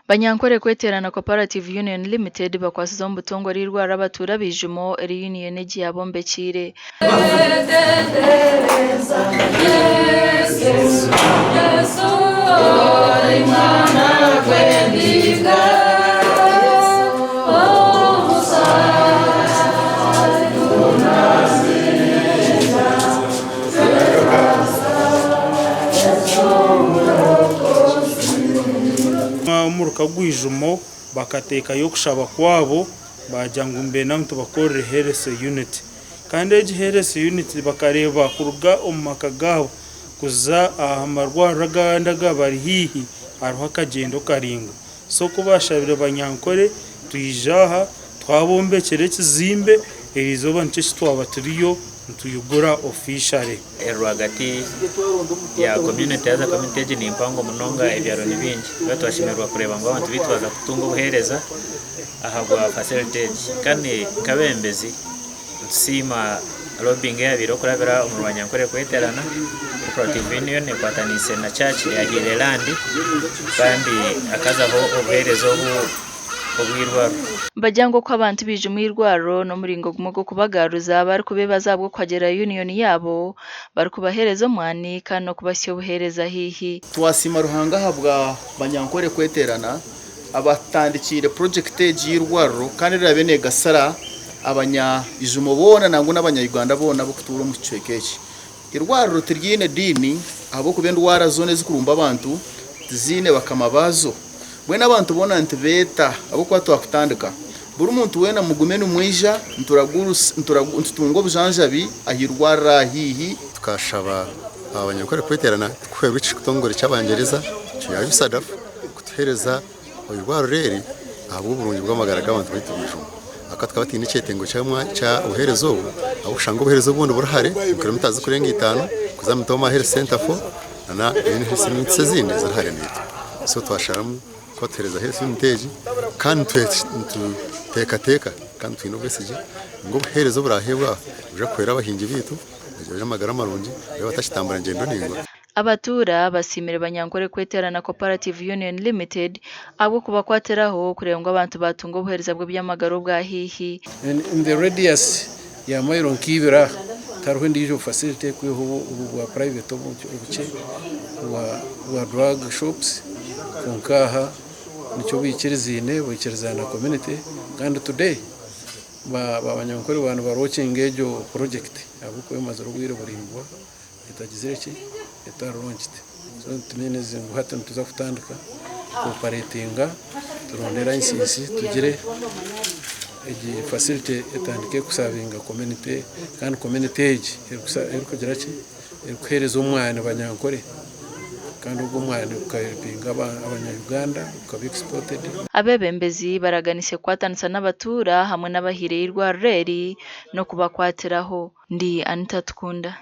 Banyankore Kweterana Cooperative Union Limited bakwasize omu butongore eirwariro abatuura abaijumo eri yuniyoni egi yaabombekiire. Omuruka gw'ijumo bakateekayo okushaba kwabo baagira ngu nibenda ngu tubakorere health unit. Kandi egi health unit bakareeba kuruga omu maka gaabo kuza aha marwariro agandi agabari haihi hariho akagyendo karaingwa. So ku baashabire Banyankore twija aha twabombekyera ekizimbe, eriizooba nikyo eki twaba turiyo nitwigura officially. Rwagati ya community haza community egi ni mpango munonga ebyaro ni bingi twaba twashemererwa kureeba ngu abantu baitu baaza kutunga obuheereza ahabwa facility egi kandi nk'abeebembezi nitusiima lobbying eyabaireho kurabira omu Rwanyankore kweterana cooperative union ekwataniise na church eyahaire land kandi hakazaho obuheereza obu obw'eirwariro. Nibagira ngu oku abantu baija omu irwariro n'omuringo gumwe gw'okubagaruza barikubeebaza ahabw'okuhagira yuniyoni yaabo, barikubaheereza omwani kandi n'okubahitsya obuheereza haihi. Twasiima Ruhanga ahabwa Banyankore kweteerana abatandikiire purojekiti egi y'eirwariro kandi eraabe neegasira abanya Ijumo boona nangwa n'abanya Uganda boona abarikutuura omu kicweka eki. Eirwariro tiryine diini ahabw'okuba endwara zoona ezirikurumba abantu tiziine bakama baazo. Mbwenu abantu boona nitubeeta ahabw'okuba twakutandika. Buri muntu weena mugume nimwija nitutunga obujanjabi aha irwariro aha haihi. Tukashaba abanyankore kweterana kuhwerwa ekitongore ky'abangyereza kya USADF kutuhereza Eirwariro eri ahabw'oburungi bw'amagara g'abantu baitu b'eijuma. Ahakuba tukaba twine ekyetengo kya obuheereza obu ahabw'okushanga obuheereza obundi buri hare nka kilomita zirikurenga itaano kuza Mitooma Health Centre 4 na health units ezindi eziri hare naitwe. So twasharamu kuba tuheereza health unit egi kandi nituteekateeka kandi twine obwesigye ngu obuheereza oburaheebwa aha nibwija kuhwera abahingi baitu bagire amagara marungi babe batakitambura ngyendo ndaingwa. Abatuura basiimire Banyankore kweteerana Cooperative Union Limited ahabw'okubakwatiraho kureeba ngu abantu baatunga obuheereza bw'eby'amagara obwa haihi. In the radius ya mailo nk'ibiri aha tihariho endiijo facility okwihaho obu bwa private obukye bwa drug shops kwonka aha nikyo baikirizaine baikirizana na community kandi today ba Banyankore baaba nibarookinga egyo project ahabw'okuba emazire obwire buraingwa. Etagizire ki? Etari launched. So it means ngu hati nituza kutandika ku operatinga turonde license tugire egi facility etandike kusavinga community kandi community egi erikugira ki? Erikuhereza omwani banyankore kandi ogwo omwani gukahelpinga abanya Uganda gukaba exported. Abeebembezi baraganise kukwatanisa n'abatuura hamwe n'abahiire eirwariro eri n'okubakwatiraho. Ndi Anita Tukunda.